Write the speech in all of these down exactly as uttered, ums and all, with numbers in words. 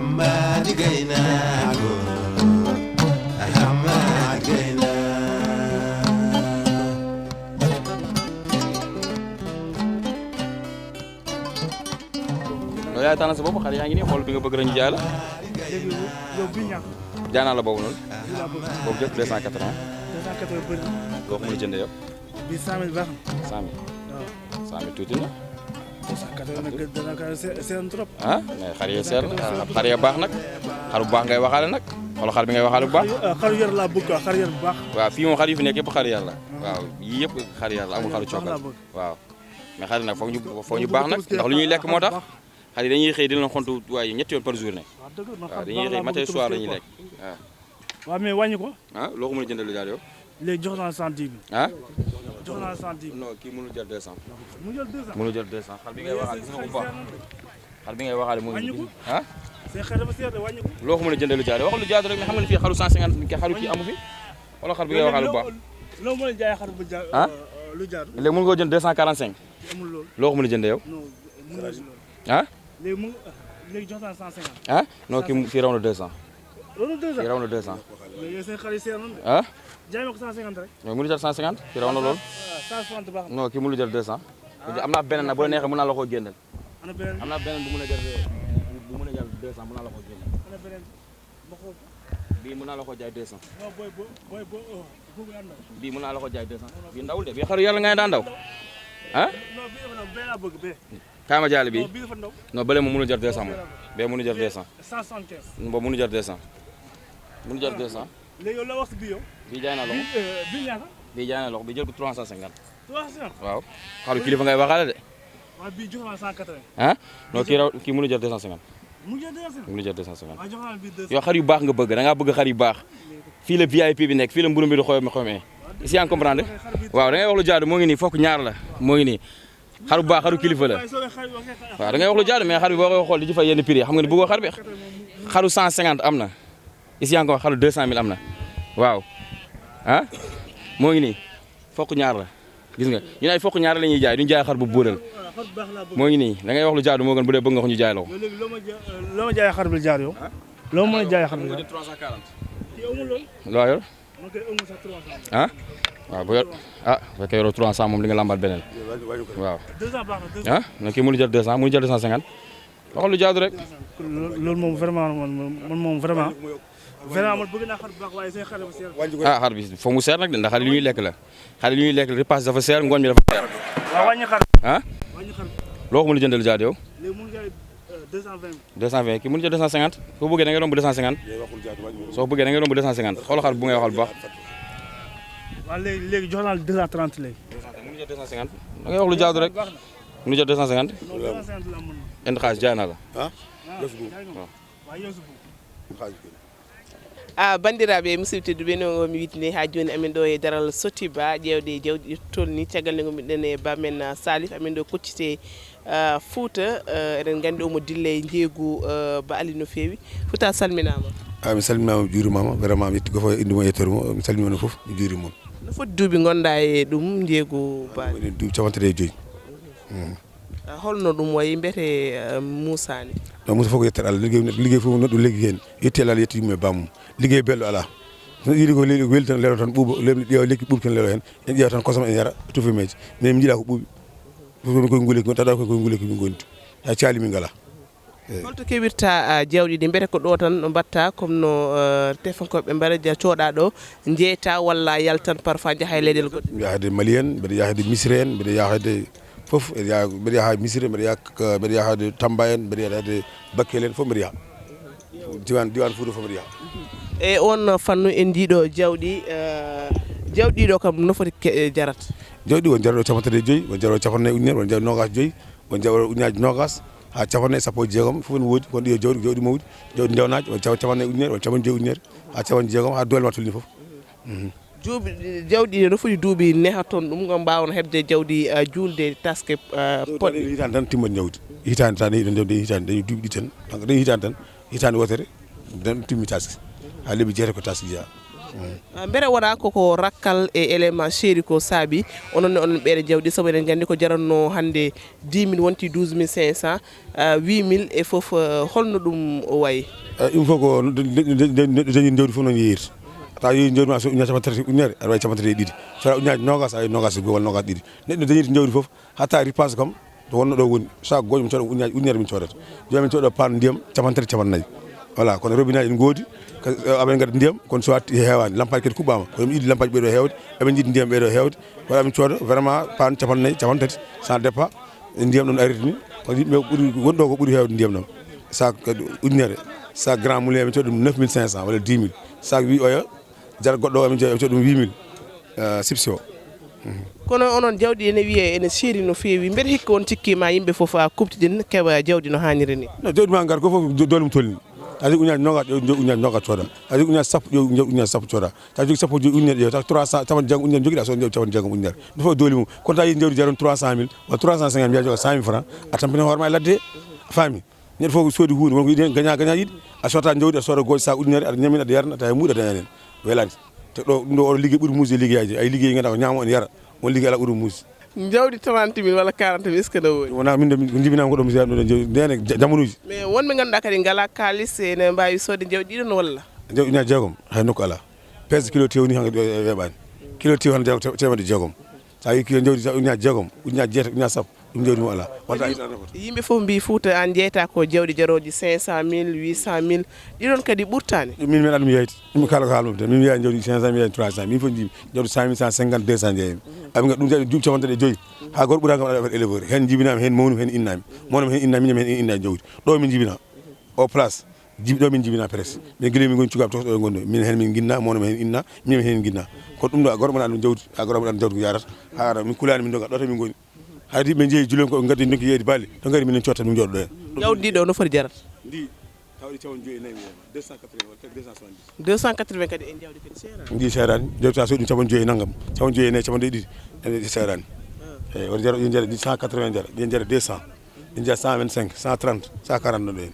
Hammadi Gaynako, Hammadi Gaynako. No yaay tana sa bopp, xar yaa ngi nii, xool bi nga bëgg rek ñu jaay la. Léegi yow bi ñax. Jaanaa la boobu noonu. Bi laa bëgg. Boobu jël deux cent quatre-vingts. Deux cent quatre-vingts bëri na. Loo ko mën a jëndee yow? Bi cent mille baax na. Cent mille. Waaw. Cent mille tuuti na. Deux cent quatre-vingts nag dana ko se-, seer na trop. Ah, mais xar yee seer na. Xar yee baax nag. Xar bu baax ngay waxaale nag. Xool xar bi ngay waxaale bu baax. Xar yu, xar yu yar laa bëgg quoi, xar yar bu baax. Waaw, fii moom xar yi fi nekk yëpp xar yar la. Waaw, yii yëpp xar yar la, amul xaru Xar yu baax cookal. Laa bëgg. Waaw. Mais xar yi nag foog ñu, foog ñu baax nag, ndax lu ñuy lekk moo tax. Xar yi dañuy xëy di leen xontu waaye ñetti yoon par journée. Waaw, dëgg la, man waaw, xar dañuy baax xëy laa bëgg matin, soir la tabaski ñuy quoi. Lekk. Waaw. Waaw, mais wàññi ko. Ah, loo ko mën a jëndee lu jaar yow? Léegi jox naa cent dix mille. Ah? Jox naa cent dix mille. Non, kii mënul jël deux cents. Mu jël deux cents. Mënul jël deux cents. Xar bi ngay waxaale, gis nga ko bu baax. Xar bi ngay waxaale moo ngi wàññi ko. Nii. Ah? Seen xar dafa seer de, wàññi ko. Loo ko mën a jëndee lu jaar yow? Waxal lu jaar rek, mais xam nga ne fii xaru cent cinquante, kii xaru kii amu fi. Wala xar bi ngay waxaale bu baax. Loo, loo mën a jaay xar bu jaar, ah? Euh, lu jaar? Léegi mën nga ko jënd deux cent quarante-cinq. Amul loolu. Loo ko mën a jëndee yow? Non, mënul si loolu. Ah? Léegi mu, léegi jox naa cent cinquante. Ah? Non, kii, kii raw na deux cents. Loolu deux cents. Kii raw na deux cents. Mais yéen seen xar yi seer nañ de. Ah? Jaay ma ko cent cinquante rek. Mais mënu jar cent cinquante, kii raw na loolu. Ah, cent soixante baax na. Non, kii mënu jar deux cents. Ah. Am naa beneen nag, bu la neexee mën naa la koo génneel. Ana beneen? Am naa beneen bu mën a jar, bu mën a jar deux cents, mën naa la koo génneel. Ana beneen? Ma xool ko. Bii mën naa la ko jaay deux cents. Non, booy, booy, booy, booy, oh, boobu yaa ndaw. Bii mën naa la ko jaay deux cents. Bii ndawul de, bii xaru yàlla ngay daan ndaw. Ah? Non, bii dafa ndaw, bee laa bëgg, bee. Kaay ma jaale bii. Non, bii dafa ndaw. Non, bële moom mënul jar deux cents moom. Bee mënul jar deux cents. Cent soixante-quinze. Boobu mënul jar deux cents. Mënul jar deux cents. Léegi yow la wax si bii yow? Bii jaay naa la ko. Bii, euh, bii ñaata? Bii jaay naa la ko, bii jël ko trois cent cinquante. Trois cents? Waaw. Xaru kilifa ngay waxaale de. Waaw, bii jox naa cent quatre-vingts. Ah? Non, kii raw, kii mënul jar deux cent cinquante. Mu jël deux cents. Mënul jar deux cent cinquante. Waaw, jox naa bii deux cents. Yow xar yu baax nga bëgg, da ngaa bëgg xar yu baax. Fii la V I P bi nekk, fii la mburu bi di xoyome xoyome. Est-ce que yaa ngi comprendre? Waaw, da ngay wax lu jaadu, moo ngi nii, fokk ñaar la, moo ngi nii. Xar bu baax, xaru kilifa la. Waaw, da ngay wax lu jaadu, mais xar bi boo koy xool di ci fay yenn prix yi, xam nga ne bëggoo xar bi. Xaru cent cinquante am na. Est-ce que yaa ngi ko wax, xaru deux cent mille am na. Waaw. Ah? Moo ngi nii. Fokk ñaar la. Gis nga, ñu ne ay fokk ñaar la ñuy jaay, duñ jaay xar bu buural. Moo ngi nii, da ngay wax lu jaadu moo gën bu dee bëgg nga wax ñu jaay la ko. Yow léegi loo ma ja-, loo ma jaayee xar bi jaar yow? Loo mën a jaayee xar bi jaar? Kii amul loolu. Loo yor? Man kay amul sax trois cents. Ah? Waaw, bu yor, ah, bu fekkee yoroo trois cents moom di nga làmbaat beneen. Waaw. Deux cents baax na, deux cents. Ah? Non, kii mënu jël deux cents, mënu jël deux cent cinquante. Waxal lu jaadu rek. Loolu, loolu moom vraiment, man, man, man moom vraiment, vraiment man bëgg naa xar bu baax waaye seen xar dafa seer. Ah, xar bi foog mu seer nag de, ndax xar yi lu ñuy lekk la. Xar yi lu ñuy lekk, ripaas dafa seer, ngooñ mi dafa seer. Waaw, wàññi xar. Ah? Wàññi xar. Loo ko mën a jëndal jaadu yow? Léegi mu ngi jaay, euh, deux cent vingt. Deux cent vingt, kii mën a jël deux cent cinquante. Soo bëggee da ngay romb deux cent cinquante. Soo bëggee da ngay romb deux cent cinquante. Xool xar bu ngay waxal bu baax. Waaw, léegi, léegi jox naa la deux cent trente léegi. Mën a jël deux cent cinquante. Da ngay wax lu jaadu rek. Baax na. Mën a jël deux cent cinquante. Non, deux cent cinquante la mën na. Indi xaalis jaay naa la. Ah? Waaw. Waaw, yow si foofu. Ah, banndiraaɓe musidɓe tedduɓe, no mi wiɗni haa jooni, amin ɗo e daral Sotiba, ƴeewde jawdi ɗi tolni. Caggal nde ngommiɗen e Ba men, ah, Salif, amin ɗo koccite, ah, Fuuta. Ah, eɗen nganndi omo dilla e njeeygu, ah, Ba Ali no feewi. Fuuta, a salminaama. Ah, mi salminaama, mi juurimaama. Vraiment, mi yetti gooto fof e innde mum e yettoode mum. Mi salminii on fof, mi juuriima on. No foti duuɓi ngonɗaa e ɗum njeeygu Ba Ali? Eɗen duuɓi capanɗe tati e joyi. Mm. Ah, holno ɗum wayi mbete, ah, muusaani? No muusa fof ko yettere Allah. Liggey, liggey fof neɗɗo liggi heen. Yetti Allah, yetti yumma e bammum. Liggey belɗo alaa. So neɗɗo yiɗi ko le-, weli tan, lelo tan ɓuuɓa, lemɗi ƴeewa lekki ɓuuɓi tan lelo heen. En ƴeewa tan kosam en yara, tuufi meeje. Mais min njiɗaa ko ɓuuɓi. Ɗum ko koye nguleyki, tawa ko koye nguleyki min ngondi. Haa caali min ngalaa. Eey. Holto keɓirta, ah, jawɗi ɗi? Mbete ko ɗo tan mbaɗta comme no, ah, tefankooɓe mbaɗa, ja-, cooɗa ɗo, njeyta walla yaltan parfois njaha e leyɗeele goɗɗe? Mi yaha de Mali en, mbeɗa yaha de Misiri en, mbeɗa yaha de fof, mbeɗa yaha, mbeɗa yaha Misiri, mbeɗa yaha, mbeɗa yaha de Tamba en, mbeɗa yaha de Bakel en, fof mbeɗa yaha. Diwan, diwan Fuuta fof mbeɗa yaha. E on fannu en njiiɗo jawɗi, eh, jawɗi ɗo kam no foti ke-, eh, jarat? Jawɗi won jawɗo capanɗe tati e joyi, won jawɗo capanɗe nayi ujunere, won jawɗo noogaas e joyi, won jawɗo ujunnaaje noogaas haa capanɗe nayi, sappo e jeegom, fof ene woodi. Won ɗi yo jawɗi, jawɗi mawɗi, jawɗi ndewnaaji, won caw-, capanɗe nayi ujunere, won capanɗe joyi ujunere, haa capanɗe jeegom, haa doole ma tolni fof. Mhm. Duuɓi, jawɗi ɗi no foti duuɓi neha toon ɗum, ngam mbaawon heɓde jawɗi, eh, juulde taske, eh, poɗɗe? Hitaande tan timmat jawdi. Hitaande tan, hitaande, hitaande, dañi duuɓi ɗiɗi tan. Donc, dañi hitaande tan, hitaande wootere, tan timmi taske. Haa lebbi jeetati ko taske jeyaa. Ah, mbere wona koko rakkal e élément chéri ko saabi onon ne onon ɓeeɗe jawdi, sabu eɗen nganndi ko jaranno hannde dix mille wonti douze mille cinq cents, ah, huit mille e fof, ah, holno ɗum wayi? Eh, ɗum fof ko neɗɗo dañi jawdi fof noon yeeyirta. Tawa yeeyi jawdi ma so uñaa capanɗe tati ujunere, aɗa wawi capanɗe tati e ɗiɗi. So a uñaaji nogas, a nogas e goho walla nogas e ɗiɗi. Neɗɗo dañirta jawdi fof, hatta ripaas kam, to wonno ɗo woni. Sac gooƴo mi cooda uñaaji ujunere min coodata. Jooni min cooda paan ndiyam capanɗe tati, capanɗe nayi. Voilà, kono robinet en ngoodi, aɓen ngadda ndiyam, kono so watti heewani, lampaaji kadi kuɓɓaama. Ko emin yiɗi lampaaji ɓeeɗo heewde, emin yiɗi ndiyam ɓeeɗo heewde. Voilà, min cooda vraiment paan capanɗe nayi, capanɗe tati, ça dépend. E ndiyam ɗon ariti ni, ko yimɓe ɓuri, wonɗo ko ɓuri heewde ndiyam ɗam. Sac kadi ujunere, sac grand moulin, emin cooda ɗum neuf mille cinq cents walla dix mille. Sac wi oya, jara goɗɗo o, emin cooda ɗum huit mille, euh, sipsi o. Kono onon jawdi ene wiyee ene seeri no feewi, mbeɗa hikka on cikki ma yimɓe fof a kuɓtiɗin keɓa jawdi no haaniri ni? No, jawdi ma ngar ko fof do-, doole mum tolni. Tawa uñaaji nogas, ƴeew, ƴeew uñaaji nogas cooda. Tawa uñaaji sappo, ƴeew, ƴeew uñaaji sappo cooda. Tawa jogi sappo jogi ujunere, ƴeew, tawa trois cents, capanɗe jeegom ujunere jogiɗa, so ƴeew capanɗe jeegom ujunere. Ɗum fof doole mum. Kono tawa yiɗi jawdi jaron trois cent mille, walla trois cent cinquante mille, mbiya joga cent mille francs, a tampini hoore ma e ladde, a faami? Neɗɗo fof soodi huunde, won ko yiɗi heen, gaña, gaña yiɗi. A sotta jawdi, a soda gooƴa sac ujunere, aɗa ñamina, aɗa yarna, tawa muuɗa daña heen. Welani. Te ɗo, ɗum ɗo oɗo liggey ɓuri muusde e liggeyaaji. Ay liggey ngannduɗaa ko ñaamo ene yara, on liggey alaa ɓuri muusde. Jawdi trente mille walla quarante mille, est-ce que ne woodi? Wona min de, min jibinaama ko ɗo mi jeeya ɗum ɗo jawdi. Ndene ja-, jamanuuji. Mais wonɓe ngannduɗaa kadi ngalaa kaalis, ene mbaawi soodde jawdi ɗiɗon walla? Jawdi uñaaji jeegom, hay nokku alaa. Peese kilo tew ni hannde weeɓaani. Kilo tew hannde jeego te-, teemedde jeegom. So a yii kilo jawdi sa uñaaji jeegom, uñaaji jeetati, uñaaji sappo, ɗum jawdi mum alaa. Wonta ay tan ko. Yimɓe fof mbii Fuuta aan jeyta ko jawdi jarooji cinq cent mille, huit cent mille, ɗiɗon kadi ɓurtaani. Min, min aɗa mi yeyta. Min kala ko haalnoo tan. Min wiya jawdi cinq cent mille, trois cent mille. Min fof njiimi jawdi cent mille, cent cinquante, deux cents njeeymi. Aɓe ngadda ɗum jawdi duuɓi capanɗe tati e joyi. Haa gooto ɓuraani kam aɗa waɗa éleveur. Heen njibinaami, heen mawnumi, heen innaami. Mawnami heen innaami, miñam heen inna jawdi. Ɗo min njibinaa. O place. Jibi ɗo min jibinaa presque. Min gila min ngoni cukaaɓe toon ɗo e ngonno. Min heen min nginnaa, mawnami heen inna, miñam heen nginnaa. Kono ɗum ɗo a gooto mbaɗa ɗum jawdi, a gooto mbaɗa jawdi ko yarata. Haa ara min kulaani min doga ɗo tan min ngoni. Haydi ɓe njeeyi julen ko ɓe ngaddi ndonki yeeyde baali, to ngari minen cotta min jooɗo ɗo heen. Jawdi ndi ɗo no foti jarata? Ndi, tawa ɗi capanɗe joyi e nayi mi wiyama, deux cent quatre-vingts walla peut-être deux cent soixante-dix. Deux cent quatre-vingts kadi en jawdi kadi seeraani. Ndi seeraani, jawdi ta soodi capanɗe joyi e nanngam, capanɗe joyi e nayi, capanɗe ɗiɗi, ene seeraani. Ah. Eyi, wata jara, yo jara ɗi cent quatre-vingts jara, yo jara deux cents, yo jara cent vingt-cinq, cent trente, cent quarante ɗo heen.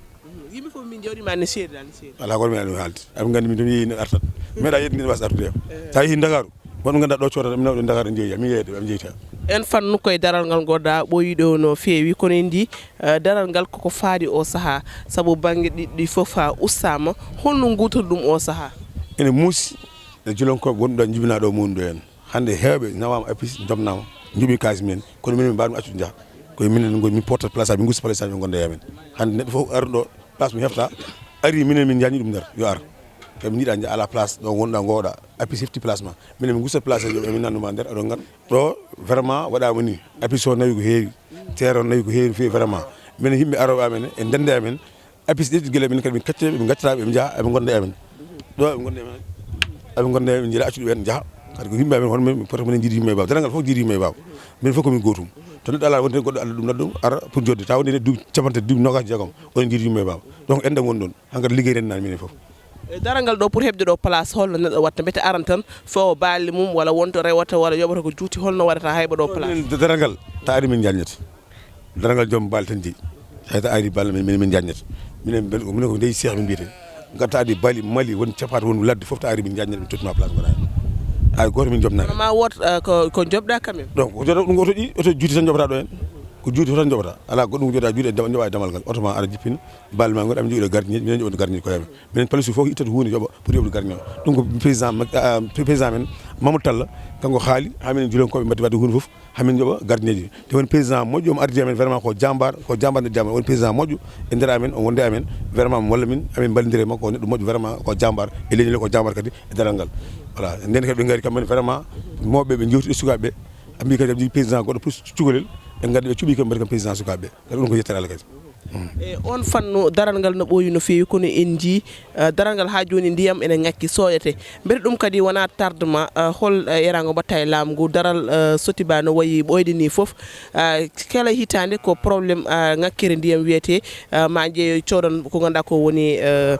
Yimɓe fof min jawdi ma ne seeri, ne seeri. Alaa gooto mi aɗa haalde. Aɓe nganndi min to mi yeeyi neɗɗo artat. Meeɗa yeeyi neɗɗo wasa artude. Eh. Sa yeehi Ndakaaru, wonɓe ngannduɗaa ɗo coodata, min nawɗo Ndakaaru njeeya, mi yeeyde, ɓe njeeyta. En fannu koye daral ngal ngonɗaa ɓooyi ɗo no feewi, kono en ndi, eh, daral ngal koko faadi o sahaa, sabu bannge ɗiɗi ɗi fof haa ustaama. Holno nguutor ɗum o sahaa? Ene muusi e julankooɓe wonɓe ɗo njibinaa ɗo mawni ɗo en. Hannde heewɓe nawaama apis, njomnaama, njoɓi kaalis mumen, kono minen min mbaawmi accude njaha. Koye minen ngoni, min portat place aji, min gusta place aji, min ngonda e amen. Hannde neɗɗo fof arɗo place mo hefta, ari minen min njañi ɗum nder, yo ar. Kadi min njiɗa nja-, ala place ɗo ngonɗa, ngowoɗa, apis hefti place ma. Minen min gusta place aji, min nannuma nder, aɗo ngar. Ɗo vraiment waɗaama ni, apis o nawi ko heewi, terre o nawi ko heewi no feewi vraiment. Minen yimɓe arooɓe amen, e ndende amen, apis ɗe gila min kadi min kacce, min gaccata, ɓe njaha, ɓe ngonda e amen. Ɗo ɓe ngonda e amen. Ɓe ngonda e amen, jila accuɗo ɓen njaha. Kadi ko yimɓe amen, hono min, min poti, minen jiidi yumma e baaba. Dental fof jiidi yumma e baaba. Min fof ko min gootum. To neɗɗo alaa wonde goɗɗo Allah ɗum naddu ara pour jodde. Tawa wonde duuɓi capanɗe tati, duuɓi nogas e jeegom, oɗon jiidi yumma e baaba. Donc enɗam woni ɗon. Hankadi liggeyi rennaani minen fof. E daral ngal ɗo, pour heɓde ɗo place, holno neɗɗo watta? Mbete aran tan, fawa baali mum, walla wonto rewata, walla yoɓata ko juuti, holno waɗata hayɓa ɗo place? Minen daral ngal, ta ari min njaññata. Daral ngal joom baali tan jeyi. Hay ta ari baali min, min, min njaññata. Minen bel-, minen ko ndey seex min mbiyete. Ngarta adi baali, mali, won capaat, won ladde fof ta ari min njaññata, min tottuma place ngonaa. Hay gooto min jomnaani. Kono ma woot, eh, ko, ko joɓɗa quand même? Donc, ko joɗo ɗum oto ɗi, oto juuti tan joɓata ɗo en. Ko juuti tan joɓata. Alaa goɗɗum ko joɗa juuti e dam-, joɓa e damal ngal. Oto ma ara jippina. Baali ma ngon, amin jogii ɗo gardien, minen jogii ɗo gardien ko amen. Minen place fof ittat huunde yoɓa, pour yoɓde gardien o. Ɗum ko président Mak-, ah, président men Mamadou Talla, kanko haali, haa minen julankooɓe mbaɗi, mbaɗi huunde fof, haa min njoɓa gardien ji. Te woni président moƴƴo, omo ardii amen vraiment ko jambar, ko jambar nder jambar. Woni président moƴƴo e nder amen, o wonde amen, vraiment omo walla min, amin mballondira e makko, o neɗɗo moƴƴo vraiment, ko jambar e leñol, ko jambar kadi e daral ngal. Voilà, nden kadi ɓe ngari kamɓe vraiment, mawɓe ɓe jewti e sukaaɓe ɓe, ɓe mbi kadi aɓe jogii président goɗɗo pour cukalel, ɓe ngaddi ɓe cuɓii kam mbaɗi kam président sukaaɓe ɓe. Kadi ɗum ko yettere Allah kadi. E on fannu, daral ngal no ɓooyi no feewi, kono en njii, eh, daral ngal haa jooni ndiyam ene ŋakki, sooyete. Mbele ɗum kadi wonaa tardement, eh, hol, eh, yeraango mbaɗta e laamu ngu? Daral, eh, Sotiba no wayi ɓooyde nii fof, eh, kala hitaande ko problème, eh, ŋakkere ndiyam wiyetee, eh, ma njeeyo coodan ko ngannduɗaa ko woni, eh,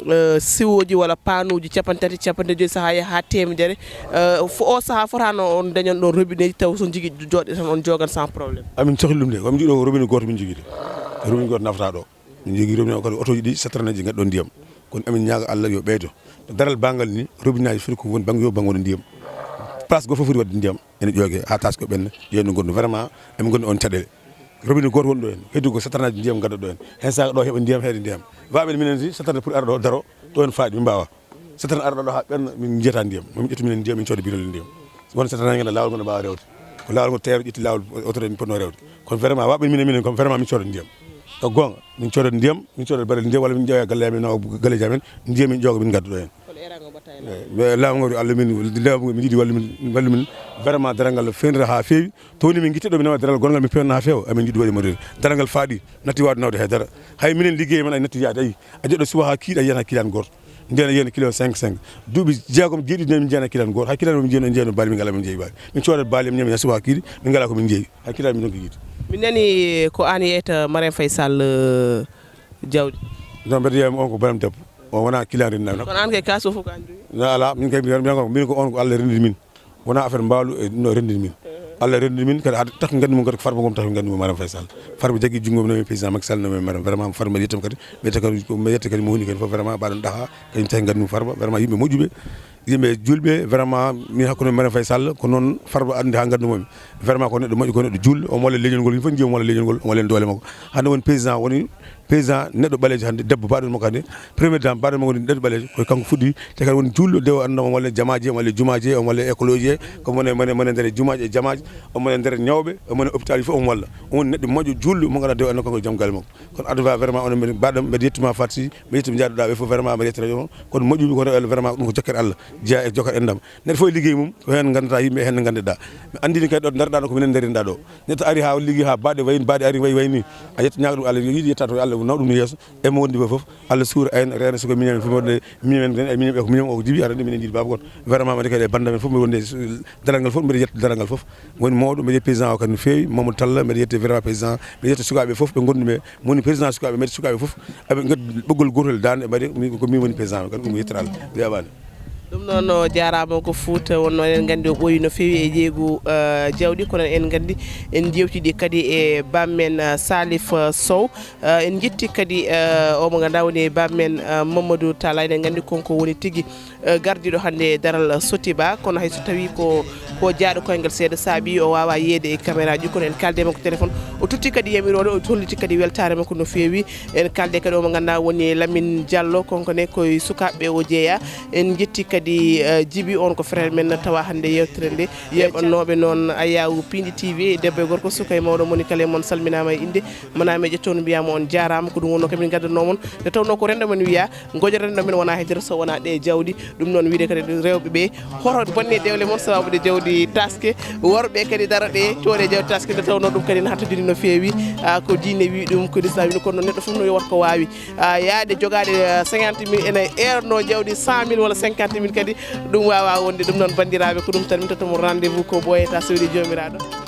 eh, siwooji walla paanuuji capanɗe tati, capanɗe joyi, sahaa yaha haa teemedere. Eh, fo-, o sahaa fotaano on dañan ɗon robineeji, taw so jigi jooɗe tan on joogan sans problème. Amin cohli ɗum de, ko min jogii ɗo ko robinet gooto min jogii de. Robinet gooto nafata ɗo. Min jogii robinet o kadi, otooji ɗi, citerne ji ngaddi ɗon ndiyam. Kono amin ñaaga Allah yo ɓeydo. Daral bangal ni, robinet ji foti ko woni bang yo bang woni ndiyam. Place go fof foti wadde ndiyam, ene ƴooge, haa taas ko ɓenna, ƴeewno gonɗo. Vraiment, emin gonɗi on caɗeele. Robinet gooto woni ɗo en, heddi ko satanaji ndiyam gadda ɗo en. Hen saaha ɗo heɓa ndiyam, heede ndiyam. Waaɓe minen si satana pour ara ɗo daro, ɗo en faaɗi, min mbaawa. Satana ara ɗo haa ɓenna, min njiyata ndiyam. Min ƴettu minen ndiyam, min cooda birol ndiyam. Won satana ngel laawol ngol no mbaawa rewde. Ko laawol ngol teero ƴetti laawol oto en ponno rewde. Kono vraiment, waaɓe minen, minen, kono vraiment min cooda ndiyam. Ko goonga, min cooda ndiyam, min cooda barel ndiyam, walla min ƴeewa galle amen, nawa galleeji amen, ndiyam min ƴooga, min ngadda ɗo en. Kono eeraango batta e laamu. Eh, mais laamu ngol, Allah min, laamu ngol, min yiɗi wallu min, wallu min. Vraiment, daral ngal fenira haa feewi. To woni min ngitti ɗo, min nawa daral gongal, min pewnana haa feewa. Amin yiɗi waɗi mo rewde. Daral ngal faaɗi, natti waawde nawde hay dara. Hay minen liggey men, ay natti yaade, ay. A jeɗɗo suba haa kiiɗa, yiyata kiilan gooto. Ndiyam, yiyata kilo cinq cinq. Duuɓi jeegom, jeeɗiɗi, min njiyana kiilan gooto. Hay kiilan min njiyano, njiyano baali, min ngalaa min njeyi baali. Min coodat baali, min ñami haa suba haa kiiɗi, min ngalaa ko min njeyi. Hay kiilan min donki yiide. Min nani ko an yeyta Marème Faye Sall, euh, jawdi. Non, mbeɗa yeyma on ko banam debbo. On wona kiilan renndinami. Kono an kay kaso fof ko an jogii. Non, alaa, min kay, min, min ko, min ko on ko Allah renndini min. Wona affaire mbaalu e ɗum ɗo renndini min. Allah renndini min kadi, hade takki nganndi mum kadi ko Farba Ngom takki nganndi mum, Marème Faye Sall. Farba jaggi junngo mum, nomi président Macky Sall, nomi Marème. Vraiment, Farba mbeɗa yettam kadi. Mbeɗa yetta kadi, ko mbeɗa yetta kadi mo woni kadi fof, vraiment, mbaɗon ɗaha, kañum takki nganndi mum Farba. Vraiment, yimɓe moƴƴuɓe, yimɓe julɓe, vraiment, min hakkunde Marème Faye Sall, ko noon Farba anndi haa nganndi mum. Vraiment, ko neɗɗo moƴƴo, ko neɗɗo julɗo, omo walla leñol ngol, yimɓe fof njiya omo walla leñol ngol, omo walla doole makko. Hannde woni président woni Président neɗɗo ɓaleejo hannde, debbo baɗɗo mo hannde, première dame baɗɗo mo woni neɗɗo ɓaleejo, ko kanko fuɗɗi, te kadi woni juulɗo, nde o annda omo walla jamaaji, omo walla jumaaji, omo walla écologie, ko mone, mone, mone nder jumaaji e jamaaji, omo wone nder ñawɓe, omo wone hôpital fof omo walla. On woni neɗɗo moƴƴo juulɗo mo ganduɗa nde o annda kanko joom galle makko. Kono adova vraiment on mbeɗa baɗɗo, mbeɗa yettuma Faty Sy, mbeɗa yettuma Ndiaye Ɗo Ɗa ɓe fof vraiment mbeɗa yettata on. Kono moƴƴuɓe kono vraiment ɗum ko jokkere Allah, jeeya e jokkere enɗam. Neɗɗo fof e liggey mum, ko heen nganndataa yimɓe, heen nganndeɗaa. Mi anndini kadi ɗo ndaroɗaa ɗo ko minen ndarinɗaa ɗo. Neɗɗo ari haa liggi haa baɗe wayi, baɗe ari wayi, wayi ni. A yetta ñaago ɗum Allah, yiɗi yetta to Allah naw ɗum yeeso. E mo wondi fof, Allah suura en, reena suko miñam fof wonde miñam en, e miñam e ko miñam o ko jibi arande minen jiɗi baaba goto. Vraiment mbaɗi kadi e banda men fof mbiɗa wonde daral ngal fof mbiɗa yetta daral ngal fof. Woni mawɗo mbiɗa yetta président o kadi no feewi, Mamadou Talla mbiɗa yetta vraiment président, mbiɗa yetta sukaaɓe fof ɓe gondumi e mo woni président sukaaɓe, mbiɗa yetta sukaaɓe fof. Aɓe ngaddi ɓoggol gotol dande mbaɗi ko min woni président o kadi ko mi yettata Allah. Mi weeɓani. Ɗum noon o jaaraama ko Fuuta wonno eɗen nganndi o ɓooyi no feewi e ƴeegu, eh, jawɗi kono en nganndi en njewtiɗi kadi e bammen, eh, Salif, eh, Sow. Eh, en njetti kadi, eh, o mo ngannduɗaa woni e bammen, eh, Mamadou Talla eɗen nganndi konko woni tigi, eh, gardiiɗo hannde e daral Sotiba kono hay so tawii ko ko jaaɗo koyngal seeɗa saabi o waawa yeeyde e caméra ji kono en kaaldi e makko téléphone o totti kadi yamiroore o holliti kadi weltaare makko no feewi. En kaaldi kadi o mo ngannduɗaa woni Lamine Diallo, kanko ne ko e sukaaɓe o jeeya. En njetti kadi, eh, Jibi, on ko frère men tawa hannde yeewtere nde. Yeeɓannooɓe noon Ayaw Piindi T V, debbo e gorko, suka e mawɗo, moni kala e mon salminaama e innde, manaama e ƴettoon, mbiyaama on jaaraama. Ko ɗum wonnoo kamin ngaddanoo mon, nde tawnoo ko renndo men wiya, ngojo renndo men wonaa he nder so wonaa ɗe jawɗi. Ɗum noon wiyde kadi rewɓe ɓe, hoto bonne dewle mon sababude jawdi taske, worɓe kadi daro ɗe coode jawdi taske, nde tawnoo ɗum kadi ne hatta joni no feewi. Ah, ko diine wi ɗum, ko l'islam wi ɗum, kono noon neɗɗo fof no yo wat ko waawi. Ah, yaade jogaade, ah, cinquante mille ene eerno jawdi cent mille walla cinquante mille kadi, ɗum waawaa wonde. Ɗum noon, banndiraaɓe, ko ɗum tan min totta mon rendez-vous ko ɓooyata sewde Joomiraaɗo.